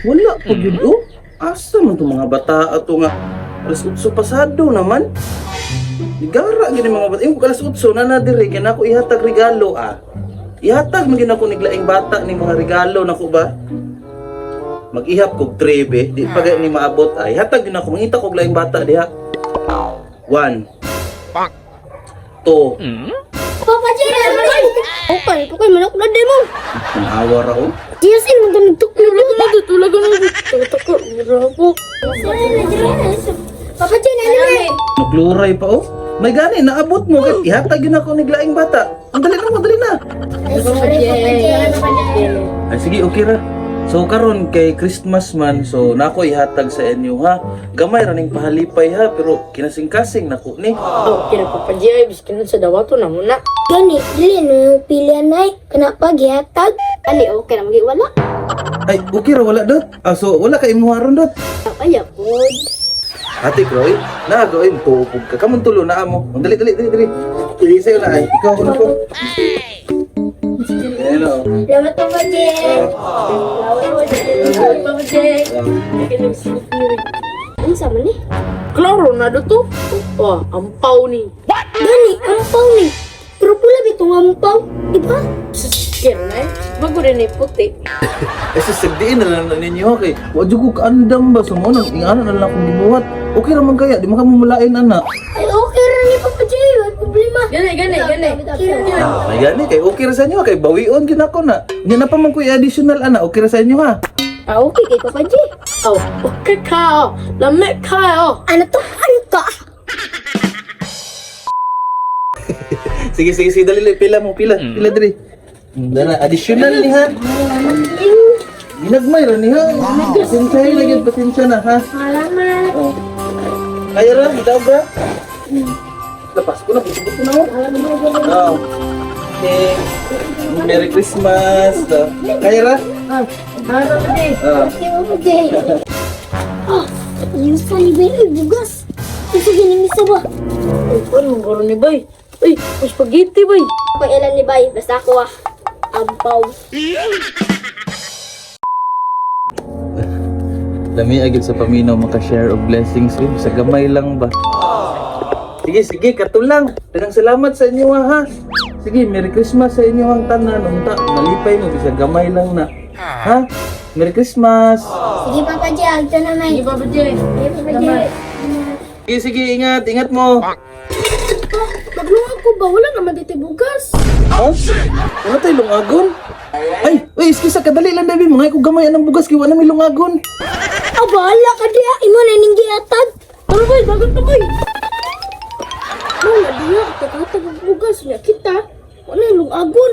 Wala pa gyud oh. Asa man tong mga bata ato nga alas 8 pasado naman. Nigara gyud ni mga bata. Yung alas 8 na na diri kay nako ihatag regalo ah. Ihatag man gyud nako niglaing bata ni mga regalo nako ba? Mag-ihap kog trebe, di pa gani ni maabot ay. Hatag gyud nako mangita kog laing bata diha. 1 2. Papa J, okay, okay, manok na din mo. Awa ra oh. Diyos, mo ganito. Tulaga na dito. Bravo. Papa J, ano na? Nagluray pa oh. May gani naabot mo kay ihatag gyud nako niglaing bata. Ang dali na mo, dali na. Sorry, Papa J. Ay sige, okay ra. So karon kay Christmas man, so nako ihatag sa inyo ha. Gamay ra ning pahalipay ha, pero kinasing-kasing nako ni. Oh, kina Papa J, biskin nun sa dawato na muna. Gani, dili na yung pilihan ay. Kana pa, gihatag. Ali, okay na magi wala. Ay, okay ra wala dot. Ah, so wala ka imuha ron dot. Ay, pod. Ate Croy, na oy, tupog ka. Kamon tulo na amo. Ang dali dali dali dali. Dili sa'yo na ay. Ikaw ako na po. Ayan o. Salamat, Papa J. Salamat, Papa J. Unsa man ni? Klaro na do to. Oh, ampaw ni. Gani, ampaw ni. Pero pula bitong ampaw, di ba? Kira na eh. Bago rin eh, puti. Eh, sasagdiin na lang na ninyo kay. Wa jud ko kaandam ba sa mo nang ingana na lang akong gibuhat. Okay ra man kaya, di man ka mamulain ana. Ay, okay ra ni Papa J. Wala problema. Gani, gani, gani. Ah, may gani kay okay ra sa inyo kay bawion gyud ako na. Nya na pa man ko additional ana, okay ra sa inyo ha. Ah, okay kay Papa J. Oh, okay ka. Lamig ka. Ano to? Ano ka? Sige, sige, sige, dali, dali, pila mo, pila, pila diri. Dara, additional ni ha. Ginagmay ra ni ha. Pasensya na gyud, pasensya na ha. Salamat. Oh. Kaya ra, itaw ba? Lapas ko na, buto na mo. Oh. Okay. Merry Christmas. Oh. Kaya ra? Ah, Oh. Okay, Papa J. Ah, yung sa ni Bay, ay, bugas. Kasi ginimisa ba? Ay, kuan mong garo ni Bay. Uy, may spaghetti, Bay. Pag ilan ni Bay, basta ako ah. Ampaw. Lami agad sa paminaw maka-share of blessings eh. Sa gamay lang ba? Sige, sige, katulang. Daghang salamat sa inyo ha. Sige, Merry Christmas sa inyo ang tanan. Unta, malipay mo bisag gamay lang na. Ha? Merry Christmas. Sige, Papa J, agto na may. Sige, Papa J. Sige, Papa J. Sige, sige, ingat, ingat mo. Maglungag ko ba? Wala naman dito bugas. Ha? Wala tayo lungagon? Ay, uy, excuse kadali lang dabi. Mga ko gamay anang bugas kay wala may lungagon. Ah, bahala ka diya. Imo na ning gihatag. Tara, Bay. Dagan ka, Bay. Wala diya. Takatag ang bugas. Nya kita. Wala yung lungagon.